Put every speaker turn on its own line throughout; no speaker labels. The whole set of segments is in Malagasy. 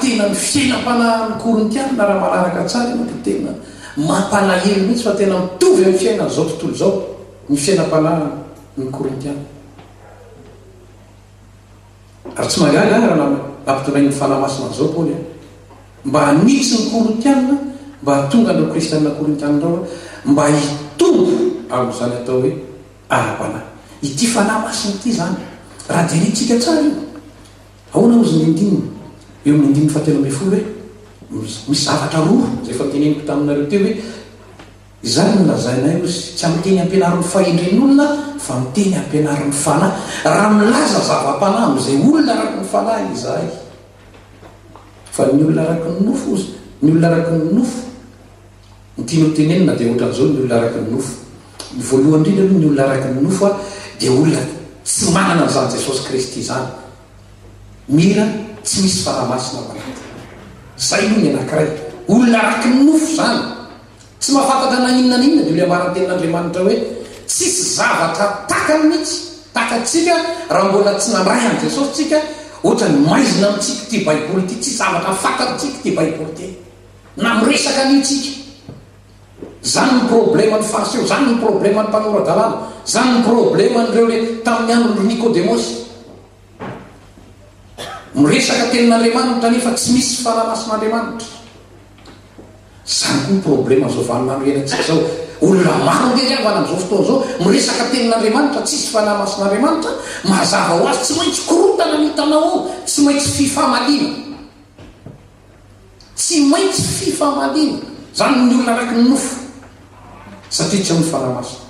tena ny fiainam-panahin'ny Korintiana raha manaraka tsara ianao dia tena mampalahelo mihitsy fa tena mitovy amin'ny fiainan'izao tontolo izao ny fiainam-panahin'ny Korintiana. Ary tsy mahagaga ahy raha nampitondrain'ny Fanahy Masina an'izao Paoly an! Mba hanitsy ny Korintiana, mba hahatonga an'ireo Kristiana Korintiana ireo mba hitombo amin'izany atao hoe ara-panahy. Ity Fanahy Masina ity izany, raha jerentsika tsara io, ahoana hozy ny andininy eo amin'ny andininy fahatelo ambin'ny folo hoe, misy zavatra roa izay efa noteneniko taminareo teo hoe, Izany no lazainay ozy, tsy amin'ny teny ampianarin'ny fahendren'olona fa amin'ny teny ampianarin'ny Fanahy, raha milaza zava-panahy amin'izay olona araky ny Fanahy izahay. Fa ny olona araky ny nofo ozy, ny olona araky ny nofo, ny tiany ho tenenina dia ohatran'izao ny olona araky ny nofo. Ny voalohany indrindra aloha ny olona araky ny nofo dia olona tsy manana an'izany Jesosy Kristy izany. Mira tsy misy Fanahy Masina ao anatiny. Izay aloha ny anankiray. Olona araky ny nofo izany. Tsy mahafantatra na inona na inona dia ilay ambaran'ny tenin'Andriamanitra hoe tsisy zavatra takany mihitsy, takatsika raha mbola tsy nandray an'i Jesosy tsika, ohatran'ny maizina amintsika ity baiboly ity, tsisy zavatra fantatsika ity baiboly ity, na miresaka an'io tsika. Zany ny probleman'ny fariseo, zany ny probleman'ny mpanora-dalàna, zany ny probleman'ireo le tamin'ny andron'i Nikodemosy. Miresaka tenin'Andriamanitra nefa tsy misy Fanahy Masin'Andriamanitra. Zany koa ny problème amzao vaninandro iainantsika zao. Olona maro ange ry havana amzao fotoana zao miresaka tenin'Andriamanitra tsisy Fanahy Masin'Andriamanitra, mazava ho azy tsy maintsy korontana ny hitanao ao, tsy maintsy fifamaliana. Tsy maintsy fifamaliana. Zany ny olona araky ny nofo. Satria tsy ao ny Fanahy Masina.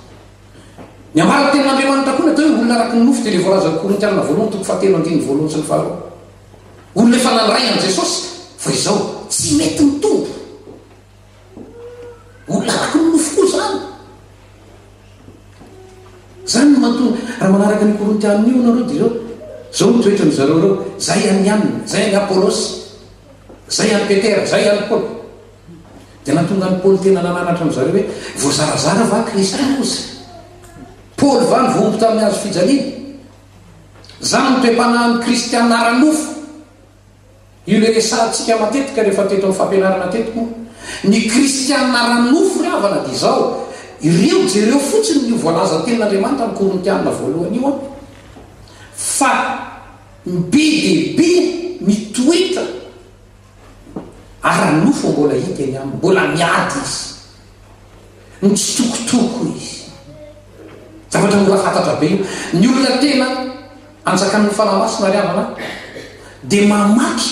Ny ambaran'ny tenin'Andriamanitra koa ny atao hoe olona araky ny nofo dia ilay voalazan'ny Korintianina voalohany toko fahatelo andininy voalohany sy ny faharoa. Olona efa nandray an'i Jesosy fa izao tsy mety mitombo. Olona araky ny nofo koa izany. Izany no mahatonga, raha manaraka ny Korintianina io ianareo dia izao, izao ny toetran-dry zareo ireo, izay an'i Anna, izay an'i Apolosy, izay an'i Petera, izay an'i Paoly. Dia nahatonga an'i Paoly tena nananatra an-dry zareo hoe, voazarazara va Kristy ozy? Paoly va nivohombo tamin'ny hazo fijaliana? Izany no toe-panahin'ny kristiana ara-nofo. Io ilay resahantsika matetika rehefa teto amin'ny fampianarana teto moa. Ny kristiana ara-nofo ry havana dia izao, ireo jereo fotsiny io voalazan'ny tenin'Andriamanitra amin'ny Korintiana voalohany io an, fa ny be dia be mitoetra ara-nofo mbola hita eny aminy, mbola miady izy, mitsitokotoko izy. Zavatra mora fantatra be io. Ny olona tena anjakan'ny Fanahy Masina ry havana dia mamaky,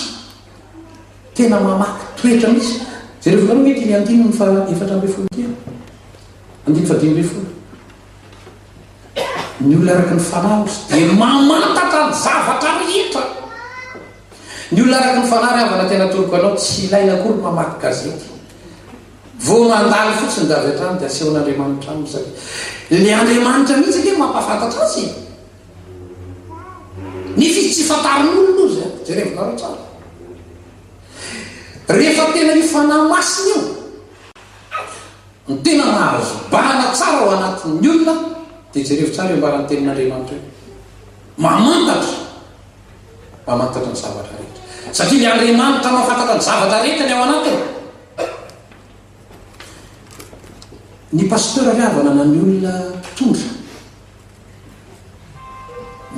tena mamaky toetra mihitsy. Jerevinareo ange ity andininy faha 14 ity e. Andininy faha 15. Ny olona araka ny Fanahy ozy dia mamantatra ny zavatra rehetra. Ny olona araka ny Fanahy ry havana tena atoroko anao tsy ilaina akory ny mamaky gazety. Vao mandalo fotsiny dia avy hatrany dia asehon'Andriamanitra aminy satria ilay Andriamanitra mihitsy ange no mampahafantatra azy e! Nefa izy tsy fantarin'olona ozy a! Jerevinareo tsara. Rehefa tena io Fanahy Masina io no tena mahazo bahana tsara ao anatin'ny olona dia jerevo tsara io ambaran'ny tenin'Andriamanitra io. Mamantatra. Mamantatra ny zavatra rehetra. Satria ilay Andriamanitra mahafantatra ny zavatra rehetra ny ao anatiny. Ny pasteur ry havana na ny olona mpitondra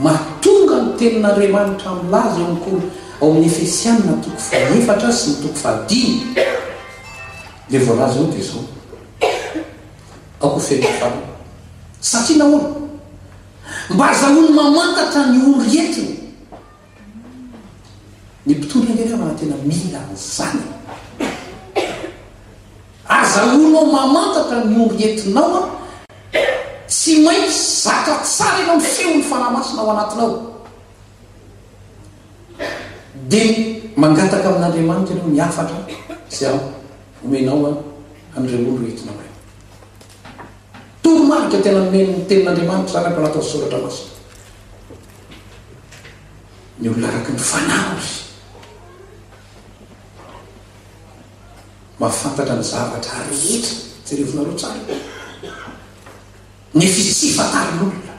mahatonga ny tenin'Andriamanitra milaza eo amin'ny kor ao amin'ny Efesiana toko fahaefatra sy ny toko fahadimy ilay voalaza eo dia izao aoka ho feno fanahy satria nahoana mba azahoany mamantatra ny ory entiny Ny mpitondra ange angamba tena mila an'izany e! Azahoanao mamantatra ny omby entinao an, tsy maintsy zatra tsara ianao ny feon'ny Fanahy Masina ao anatinao. Dia mangataka amin'Andriamanitra ianao ny hafatra izay omenao an, an'ireo ondry entinao ireo. Toromarika tena nomen'ny Tenin'Andriamanitra izany ato anatin'ny Soratra Masina. Ny olona araka ny fanahy ozy mahafantatra ny zavatra rehetra, jerevinareo tsara io, nefa izy tsy fantarin'olona.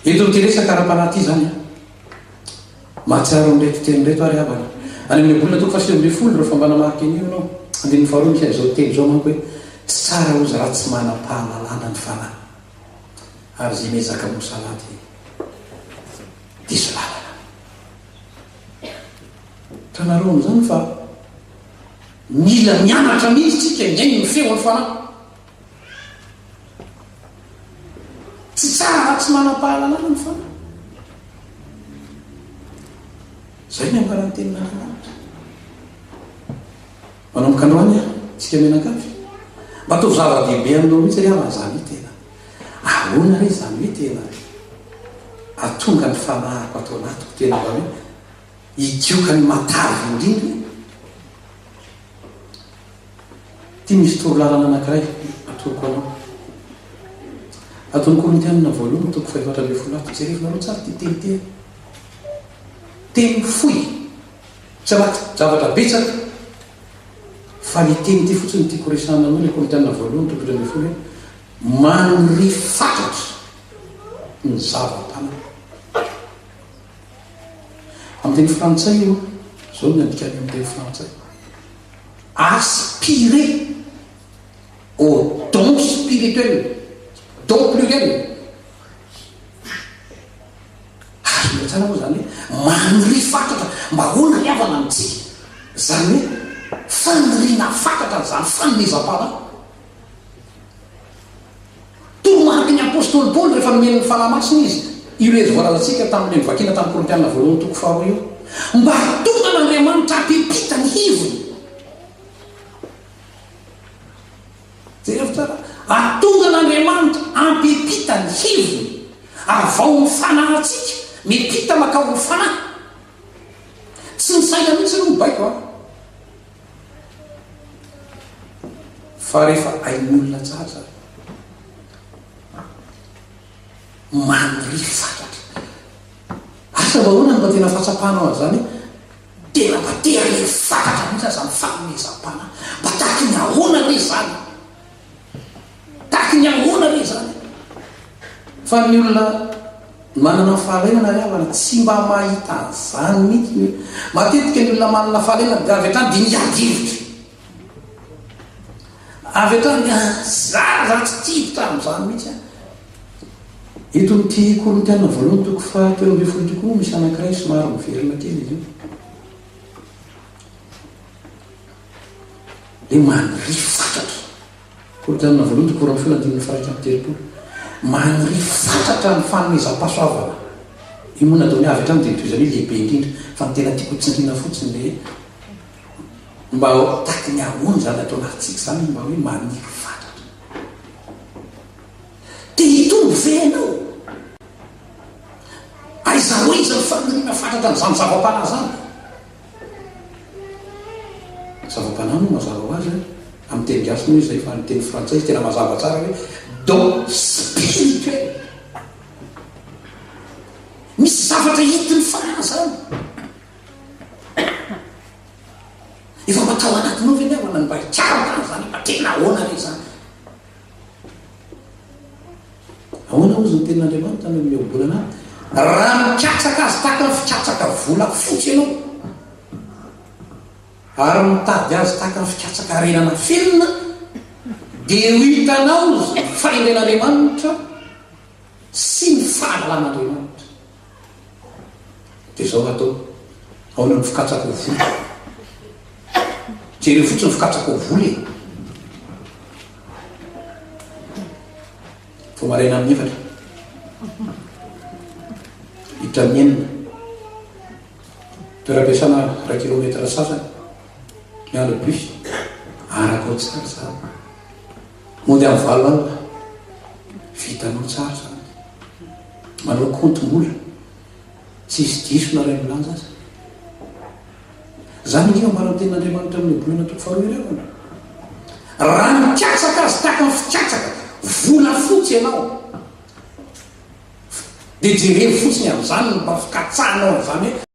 Eto amin'ity resaka ara-panahy ity izany an, Mahatsiaro an'ireto teny ireto aho ry havana. Any amin'ny Ohabolana toko fahasivy ambin'ny folo, rehefa mba namaky an'io ianao, andininy faharoa misy an'izao teny izao manko hoe, Tsy tsara hozy raha tsy manam-pahalalana ny fanahy, ary izay miezaka mosala dia diso lalana. Hitanareo amin'izany fa mila mianatra mihitsy tsika mihaino ny feon'ny fanahy. Tsy tsara raha tsy manam-pahalalana ny fanahy. Izay ny ambaran'ny tenin'Andriamanitra. Manomboka androany aho, tsika mianakavy. Mba ataovy zava-dehibe aminao mihitsy ry havana izany hoe tena ahoana re izany hoe tena ahatonga ny fanahiko ato anatiko tena mba hoe higioka ny matavy indrindra e. Ity misy torolalana anankiray atoroko anao. Ato amin'ny Korintianina voalohany toko fahefatra ambin'ny folo ato, jerevinareo tsara ity teny ity an. Teny fohy, tsy anaty zavatra betsaka, fa ny teny ity fotsiny no tiako resahana anao, ilay Korintianina voalohany toko efatra ambin'ny folo hoe, Maniria fatratra ny zava-panahy. Amin'ny teny frantsay io, izao no nandikany amin'ny teny frantsay. Aspirer au don spirituel, don pluriel. Azonao tsara moa izany hoe maniria fatratra mba ahoana ry havana amintsika izany hoe faniriana fatratra an'izany fanomezam-panahy. Toromariky ny apostoly Paoly rehefa nomen'ny Fanahy Masina izy, io ilay izy voalazantsika tamin'ilay novakiana tamin'ny Korintiana voalohany toko faharoa io, mba hahatonga an'Andriamanitra hampipita ny heviny. Jereo tsara, hahatonga an'Andriamanitra hampipita ny heviny, ary vao ny fanahintsika mipita mankao amin'ny fanahy. Tsy ny saina mihitsy aloha no baiko an! Fa rehefa hain'ny olona tsara izany, maniry fatratra. Asa mba ahoana no mba tena fahatsapanao an'izany hoe tena mba te haniry fatratra mihitsy aho izany fanomezam-panahy. Mba tahaky ny ahoana re izany? Tahaky ny ahoana re izany? Fa ny olona manana fahalainana ry havana tsy mba mahita an'izany mihitsy ny Matetika ny olona manana fahalainana dia avy hatrany dia miady hevitra. Avy hatrany dia za za tsy tia hiditra amin'izany mihitsy aho. Eto amin'ity Korintiana voalohany toko faha 13 ity koa moa misy anankiray somary miverina kely izy io. Dia maniry fatratra. Korintiana voalohany toko 12 andininy faha 31. Maniry fatratra ny fanomezam-pahasoavana. Io moa nataony avy hatrany dia nitohizany hoe lehibe indrindra. Fa ny tena tiako hotsindriana fotsiny dia mba tahaky ny ahoana izany atao anatintsika izany mba hoe maniry fatratra. Te hitombo ve ianao? Aiza ho aiza ny faniriana fatratra an'izany zava-panahy izany? Zava-panahy moa mazava ho azy an, amin'ny teny gasy moa izy izay fa ny teny frantsay izy tena mazava tsara hoe don spirituel. Misy zavatra entin'ny fanahy izany. Efa mba tao anatinao ve ny havana ny mba hikaroka an'izany hoe mba tena ahoana re izany? Ahoana hozy ny tenin'Andriamanitra any amin'ny ohabolana any? Raha mikatsaka azy tahaka ny fikatsaka vola fotsy ianao, ary mitady azy tahaka ny fikatsaka harena nafenina, dia ho hitanao ny fahendren'Andriamanitra sy ny fahalalan'Andriamanitra. Dia izao no atao, ahoana ny fikatsakao vola? Jereo fotsiny ny fikatsakao vola e! Vao maraina amin'ny efatra. Hiditra amin'ny enina. Toeram-piasana iray kilometatra sasany. Miandry bus. Arakao tsara izany. Mody amin'ny valo alina. Vitanao tsara izany. Manao kaontim-bola. Tsisy diso na iray milanja aza. Izany ange ambaran'ny tenin'Andriamanitra amin'ny Ohabolana toko faharoa ireo e. Raha nikatsaka azy tahaka ny fikatsaka volafotsy ianao, dia jerevo fotsiny amin'izany ny mba fikatsahanao an'izany hoe.